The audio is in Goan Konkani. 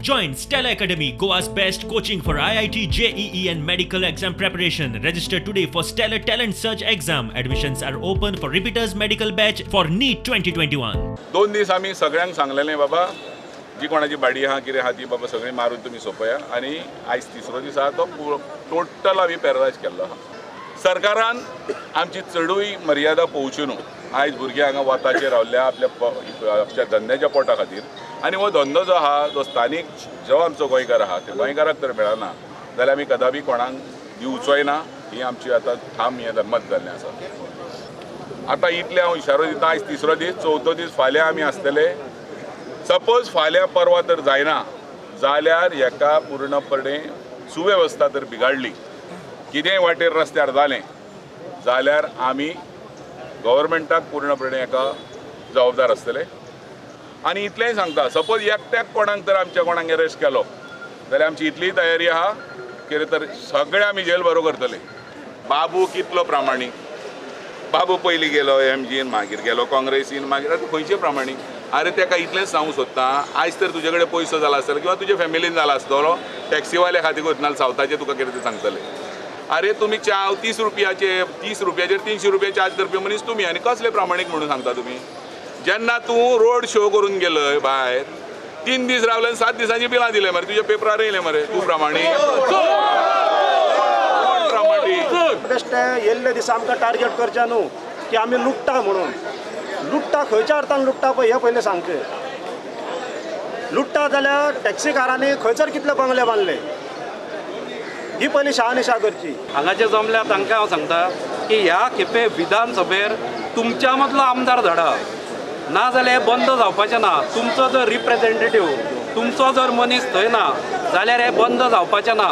Join Stellar Academy, Goa's best coaching for IIT, JEE, and medical exam preparation. Register today for Stellar Talent Search exam. Admissions are open for repeaters medical batch for NEET 2021. 2 दीस आमी सगळ्यांक सांगलेलें बाबा जी कोणाची बाडी आहा कितें आहा ती बाबा सगळी मारून तुमी सोंपया आनी आयज तिसरो दीस आहा तो टोटल आमी पॅरलायज केल्लो आहा. सरकारान आमची चडूय मर्यादा पळोवच्यो न्हू. आयज भुरगे हांगा वताचेर रावल्या आपल्या आपल्या धंद्याच्या पोटा खातीर आनी हो धंदो जो आहा जो स्थानीक जो आमचो गोंयकार आहा ते गोंयकाराक तर मेळना जाल्यार आमी कदापी कोणाक दिवचोय ना ही आमची आतां ठाम हें मत जाल्लें आसा. आतां इतलें हांव इशारो दिता, आयज तिसरो दीस, चवथो दीस फाल्यां आमी आसतले. सपोज फाल्यां परवा तर जायना जाल्यार हेका पूर्णपणे सुवेवस्था तर बिगाडली, कितेंय वाटेर रस्त्यार जालें जाल्यार आमी गव्हर्मेंटाक पूर्णपणे हेका जबाबदार आसतले. आनी इतलेंय सांगता, सपोज एकट्याक कोणाक तर आमच्या कोणाक अरेस्ट केलो जाल्यार आमची इतली तयारी आहा कितें तर सगळे आमी जेल भरो करतले. बाबू कितलो प्रामाणीक, बाबू पयलीं गेलो एमजीन, मागीर गेलो काँग्रेसीन, मागीर आतां खंयचे प्रामाणीक? अरे तेका इतलेंच सांगूंक सोदता, आयज तर तुजे कडेन पयसो जाला आसतलो किंवा तुजे फॅमिलीन जाला आसतलो, टॅक्सीवाल्या खातीर वतना सावथाचे तुका कितें तें सांगतले. अरे तुमी च्या 30 रुपयाचे 30 रुपयाचेर 300 रुपया चार्ज करपी मनीस तुमी आनी कसले प्रामाणीक म्हणून सांगता तुमी? जेन्ना तूं रोड शो करून गेलय भायर 3 दीस रावले 7 दिसांची बिलां दिले मरे, तुज्या पेपरार येयले मरे, तूं प्रामाणीक? प्रामाणीक बेश्टे येल्ले दिसा आमकां टार्गेट करचें न्हू की आमी लुट्टा म्हणून. लुट्टा खंयच्या अर्थान लुट्टा पळय हें पयलें सांगचें. लुट्टा जाल्यार टॅक्सीकारांनी खंयसर कितले बंगले बांदले ही पयली शहानिशा करची. हांगा जे जमल्या तांकां हांव सांगता की ह्या खेपे विधानसभेर तुमच्या मदलो आमदार धाडा, ना जाल्यार बंद जावपाचें ना. तुमचो जर रिप्रेझेंटेटीव, तुमचो जर मनीस थंय ना जाल्यार हें बंद जावपाचें ना.